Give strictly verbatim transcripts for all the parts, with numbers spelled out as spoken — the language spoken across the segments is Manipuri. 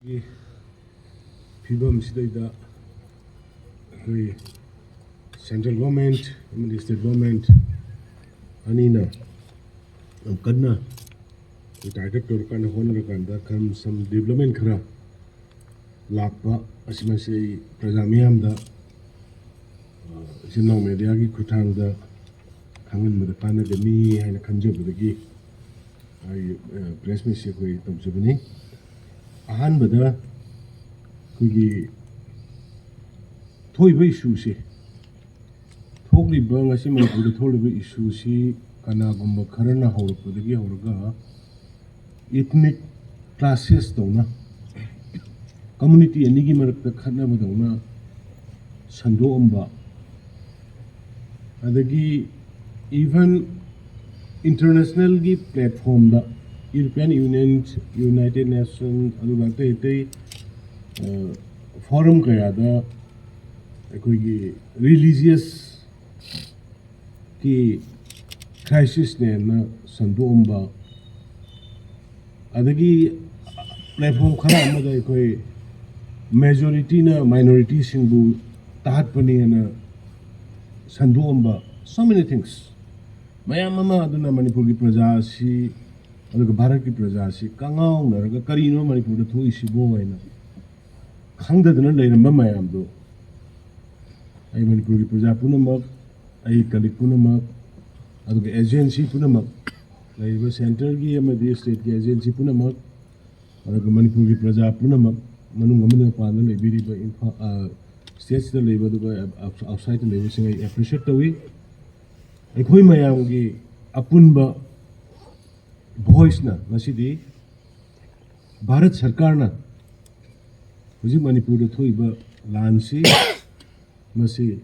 ꯒꯤ ꯐꯤꯕꯝꯁꯤꯗꯩꯗ ꯑꯩꯈꯣꯏ central government ꯑꯃꯗꯤ state government ꯑꯅꯤꯅ ꯌꯥꯝ ꯀꯟꯅ target ꯇꯧꯔꯀꯥꯟꯗ ꯍꯣꯠꯅꯔꯀꯥꯟꯗ ꯈꯔ some development ꯈꯔ ꯂꯥꯛꯄ ꯑꯁꯤꯃꯁꯤ ꯑꯩ ꯄ꯭ꯔꯖꯥ ꯃꯤꯌꯥꯝꯗ, ꯑ, ꯏꯆꯤꯟ ꯏꯅꯥꯎ mediaꯒꯤ ꯈꯨꯠꯊꯥꯡꯗ ꯈꯪꯍꯟꯕꯗ ꯀꯥꯟꯅꯒꯅꯤ ꯍꯥꯏꯅ ꯈꯟꯖꯕꯗꯒꯤ ꯑꯩ, ꯑ, press meetꯁꯤ ꯑꯩꯈꯣꯏ ꯇꯧꯖꯕꯅꯤ꯫ ꯑꯍꯥꯟꯕꯗ ꯑꯩꯈꯣꯏꯒꯤ ꯊꯣꯛꯏꯕ issueꯁꯤ, ꯊꯣꯛꯂꯤꯕ, ꯉꯁꯤ ꯃꯅꯤꯄꯨꯔꯗ ꯊꯣꯛꯂꯤꯕ issueꯁꯤ ꯀꯅꯥꯒꯨꯝꯕ ꯈꯔꯅ ꯍꯧꯔꯛꯄꯗꯒꯤ ꯍꯧꯔꯒ ethnic clashes ꯇꯧꯅ, community ꯑꯅꯤꯒꯤ ꯃꯔꯛꯇ ꯈꯠꯅꯕꯗꯧꯅ ꯁꯟꯗꯣꯛꯑꯝꯕ, ꯑꯗꯒꯤ even internationalꯒꯤ platformꯗ European Union, United Nations, ꯑꯗꯨꯒ ꯑꯇꯩ ꯑꯇꯩ, ꯑ, forum ꯀꯌꯥꯗ ꯑꯩꯈꯣꯏꯒꯤ religious ꯀꯤ crisisꯅꯦꯅ ꯁꯟꯗꯣꯛꯑꯝꯕ, ꯑꯗꯒꯤ platform ꯈꯔ ꯑꯃꯗ ꯑꯩꯈꯣꯏ majorityꯅ minorityꯁꯤꯡꯕꯨ ꯇꯥꯍꯠꯄꯅꯦꯅ ꯁꯟꯗꯣꯛꯑꯝꯕ, so many things ꯃꯌꯥꯝ ꯑꯃ꯫ ꯑꯗꯨꯅ ꯃꯅꯤꯄꯨꯔꯒꯤ ꯄ꯭ꯔꯖꯥ ꯑꯁꯤ, ꯑꯗꯨꯒ ꯚꯥꯔꯠꯀꯤ ꯄ꯭ꯔꯖꯥ ꯑꯁꯤ ꯀꯉꯥꯎꯅꯔꯒ ꯀꯔꯤꯅꯣ ꯃꯅꯤꯄꯨꯔꯗ ꯊꯣꯛꯏꯁꯤꯕꯣ ꯍꯥꯏꯅ ꯈꯪꯗꯗꯅ ꯂꯩꯔꯝꯕ ꯃꯌꯥꯝꯗꯣ ꯑꯩ ꯃꯅꯤꯄꯨꯔꯒꯤ ꯄ꯭ꯔꯖꯥ ꯄꯨꯝꯅꯃꯛ, ꯑꯩ colleague ꯄꯨꯝꯅꯃꯛ, ꯑꯗꯨꯒ agency ꯄꯨꯝꯅꯃꯛ, ꯂꯩꯔꯤꯕ centreꯒꯤ ꯑꯃꯗꯤ stateꯀꯤ agency ꯄꯨꯝꯅꯃꯛ, ꯑꯗꯨꯒ ꯃꯅꯤꯄꯨꯔꯒꯤ ꯄ꯭ꯔꯖꯥ ꯄꯨꯝꯅꯃꯛ, ꯃꯅꯨꯡ ꯑꯃꯗꯤ ꯃꯄꯥꯟꯗ ꯂꯩꯕꯤꯔꯤꯕ ꯏꯝꯐꯥꯜ, ꯑ, stateꯁꯤꯗ ꯂꯩꯕ, ꯑꯗꯨꯒ outs-, outsideꯇ ꯂꯩꯕꯁꯤꯡ ꯑꯩ appreciate ꯇꯧꯏ꯫ ꯑꯩꯈꯣꯏ ꯃꯌꯥꯝꯒꯤ ꯑꯄꯨꯟꯕ voiceꯅ ꯉꯁꯤꯗꯤ ꯚꯥꯔꯠ ꯁꯔꯀꯥꯔꯅ ꯍꯧꯖꯤꯛ ꯃꯅꯤꯄꯨꯔꯗ ꯊꯣꯛꯏꯕ ꯂꯥꯟꯁꯤ, ꯃꯁꯤ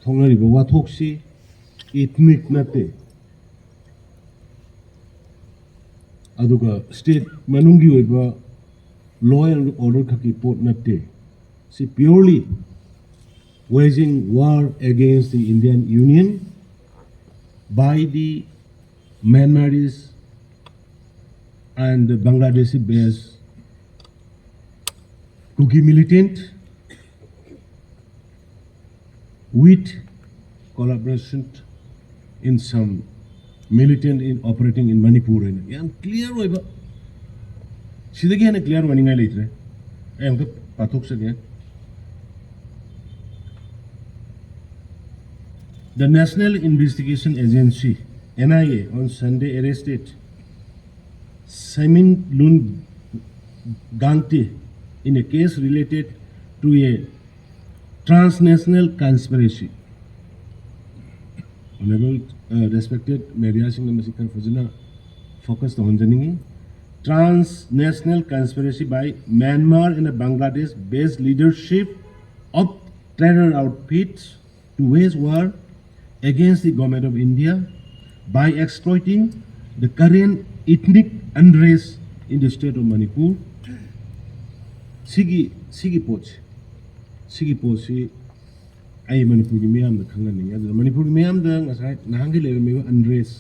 ꯊꯣꯛꯅꯔꯤꯕ ꯋꯥꯊꯣꯛꯁꯤ ethnic ꯅꯠꯇꯦ, ꯑꯗꯨꯒ state ꯃꯅꯨꯡꯒꯤ ꯑꯣꯏꯕ law and order ꯈꯛꯀꯤ ꯄꯣꯠ ꯅꯠꯇꯦ꯫ ꯁꯤ purely waging war against the Indian Union by the Myanmarese and Bangladeshi based Kuki militant with collaboration in some militant in operating in Manipur ꯍꯥꯏꯅ ꯌꯥꯝ clear ꯑꯣꯏꯕ, ꯁꯤꯗꯒꯤ ꯍꯦꯟꯅ clear ꯑꯣꯏꯅꯤꯡꯉꯥꯏ ꯂꯩꯇ꯭ꯔꯦ꯫ ꯑꯩ ꯑꯃꯨꯛꯇ ꯄꯥꯊꯣꯛꯆꯒꯦ꯫ The National Investigation Agency, N I A, on Sunday arrested Samin Lun Gangte in a case related to a transnational conspiracy. Honorable, uh, respected media ꯁꯤꯡꯅ ꯃꯁꯤ ꯈꯔ ꯐꯖꯅ focus ꯇꯧꯍꯟꯖꯅꯤꯡꯉꯤ꯫ Transnational conspiracy by Myanmar and a Bangladesh based leadership of terror outfits to wage war against the government of India by exploiting the current ethnic unrest in the state of Manipur. ꯁꯤꯒꯤ ꯁꯤꯒꯤ ꯄꯣꯠꯁꯤ ꯁꯤꯒꯤ ꯄꯣꯠꯁꯤ ꯑꯩ ꯃꯅꯤꯄꯨꯔꯒꯤ ꯃꯤꯌꯥꯝꯗ ꯈꯪꯍꯟꯅꯤꯡꯉꯤ꯫ ꯑꯗꯨꯅ ꯃꯅꯤꯄꯨꯔꯒꯤ ꯃꯤꯌꯥꯝꯗ ꯉꯁꯥꯏ ꯅꯍꯥꯟꯒꯤ ꯂꯩꯔꯝꯃꯤꯕ unrest,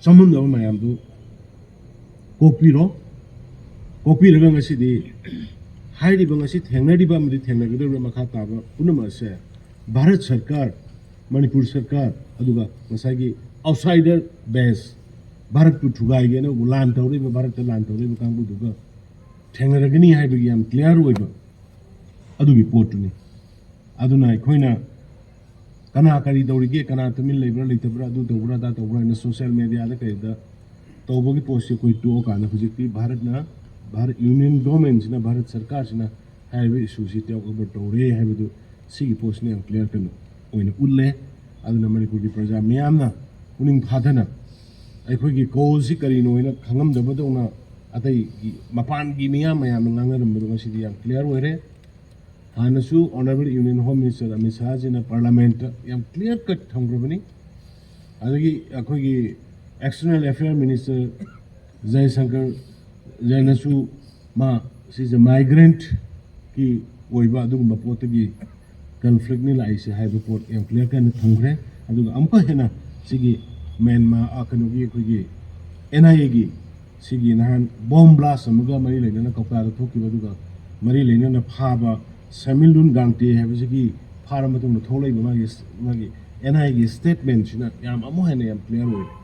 ꯆꯃꯝꯅꯕ ꯃꯌꯥꯝꯗꯨ ꯀꯣꯛꯄꯤꯔꯣ꯫ ꯀꯣꯛꯄꯤꯔꯒ ꯉꯁꯤꯗꯤ ꯍꯥꯏꯔꯤꯕ, ꯉꯁꯤ ꯊꯦꯡꯅꯔꯤꯕ ꯑꯃꯗꯤ ꯊꯦꯡꯅꯒꯗꯧꯔꯤꯕ ꯃꯈꯥ ꯇꯥꯕ ꯄꯨꯝꯅꯃꯛ ꯑꯁꯦ ꯚꯥꯔꯠ ꯁꯔꯀꯥꯔ, ꯃꯅꯤꯄꯨꯔ ꯁꯔꯀꯥꯔ, ꯑꯗꯨꯒ ꯉꯁꯥꯏꯒꯤ outsider base, ꯚꯥꯔꯠꯄꯨ ꯊꯨꯒꯥꯏꯒꯦꯅ ꯂꯥꯟ ꯇꯧꯔꯤꯕ, ꯚꯥꯔꯠꯇ ꯂꯥꯟ ꯇꯧꯔꯤꯕ ꯀꯥꯡꯕꯨꯗꯨꯒ ꯊꯦꯡꯅꯔꯒꯅꯤ ꯍꯥꯏꯕꯒꯤ ꯌꯥꯝ clear ꯑꯣꯏꯕ ꯑꯗꯨꯒꯤ ꯄꯣꯠꯇꯨꯅꯤ꯫ ꯑꯗꯨꯅ ꯑꯩꯈꯣꯏꯅ ꯀꯅꯥ ꯀꯔꯤ ꯇꯧꯔꯤꯒꯦ, ꯀꯅꯥ ꯇꯨꯃꯤꯟ ꯂꯩꯕ꯭ꯔꯥ ꯂꯩꯇꯕ꯭ꯔꯥ, ꯑꯗꯨ ꯇꯧꯕ꯭ꯔꯥ ꯑꯗꯥ ꯇꯧꯕ꯭ꯔꯥ ꯍꯥꯏꯅ social media ꯗ ꯀꯩꯗ ꯇꯧꯕꯒꯤ ꯄꯣꯠꯁꯤ ꯑꯩꯈꯣꯏ ꯇꯣꯛꯑꯀꯥꯟꯗ, ꯍꯧꯖꯤꯛꯇꯤ ꯚꯥꯔꯠꯅ, ꯚꯥꯔꯠ Union Government ꯁꯤꯅ, ꯚꯥꯔꯠ ꯁꯔꯀꯥꯔꯁꯤꯅ ꯍꯥꯏꯔꯤꯕ issue ꯁꯤ take over ꯇꯧꯔꯦ ꯍꯥꯏꯕꯗꯨ ꯁꯤꯒꯤ ꯄꯣꯠꯁꯤꯅ ꯌꯥꯝ clear ꯀꯩꯅꯣ ꯑꯣꯏꯅ ꯎꯠꯂꯦ꯫ ꯑꯗꯨꯅ ꯃꯅꯤꯄꯨꯔꯒꯤ ꯄ꯭ꯔꯖꯥ ꯃꯤꯌꯥꯝꯅ ꯄꯨꯛꯅꯤꯡ ꯐꯥꯊꯅ ꯑꯩꯈꯣꯏꯒꯤ cause ꯁꯤ ꯀꯔꯤꯅꯣ ꯍꯥꯏꯅ ꯈꯪꯉꯝꯗꯕꯗꯧꯅ ꯑꯇꯩꯒꯤ ꯃꯄꯥꯟꯒꯤ ꯃꯤꯌꯥꯝ ꯃꯌꯥꯝꯅ ꯉꯥꯡꯅꯔꯝꯕꯗꯣ ꯉꯁꯤꯗꯤ ꯌꯥꯝ clear ꯑꯣꯏꯔꯦ꯫ ꯍꯥꯟꯅꯁꯨ Honorable Union Home Minister Amit ꯁꯥꯍꯖꯤꯅ Parliament ꯇ ꯌꯥꯝ clear cut ꯊꯝꯈ꯭ꯔꯕꯅꯤ꯫ ꯑꯗꯒꯤ ꯑꯩꯈꯣꯏꯒꯤ External Affair Minister ꯖꯌꯁꯪꯀꯔ ꯖꯌꯅꯁꯨ ꯃꯥ ꯁꯤꯁꯦ migrant ꯀꯤ ꯑꯣꯏꯕ ꯑꯗꯨꯒꯨꯝꯕ ꯄꯣꯠꯇꯒꯤ conflict ꯅꯤ ꯂꯥꯛꯏꯁꯦ ꯍꯥꯏꯕ ꯄꯣꯠ ꯌꯥꯝ clear cut ꯊꯝꯈ꯭ꯔꯦ꯫ ꯑꯗꯨꯒ ꯑꯃꯨꯛꯀ ꯍꯦꯟꯅ ꯁꯤꯒꯤ ꯃ꯭ꯌꯥꯟꯃꯥꯔ, ꯑ, ꯀꯩꯅꯣꯒꯤ ꯑꯩꯈꯣꯏꯒꯤ N I A ꯒꯤ ꯁꯤꯒꯤ ꯅꯍꯥꯟ bomb blast ꯑꯃꯒ ꯃꯔꯤ ꯂꯩꯅꯅ ꯀꯧꯇꯥꯗ ꯊꯣꯛꯈꯤꯕ, ꯑꯗꯨꯒ ꯃꯔꯤ ꯂꯩꯅꯅ ꯐꯥꯕ ꯁꯦꯃꯤꯜꯂꯨꯟ ꯒꯥꯡꯇꯦ ꯍꯥꯏꯕꯁꯤꯒꯤ ꯐꯥꯔ ꯃꯇꯨꯡꯗ ꯊꯣꯛꯂꯛꯏꯕ ꯃꯥꯒꯤ, ꯃꯥꯒꯤ ꯑꯦꯟ ꯑꯥꯏꯒꯤ ꯁ꯭ꯇꯦꯠꯃꯦꯟꯁꯤꯅ ꯌꯥꯝ ꯑꯃꯨꯛ ꯍꯦꯟꯅ ꯌꯥꯝ ꯀ꯭ꯂꯤꯌꯥꯔ ꯑꯣꯏꯔꯦ꯫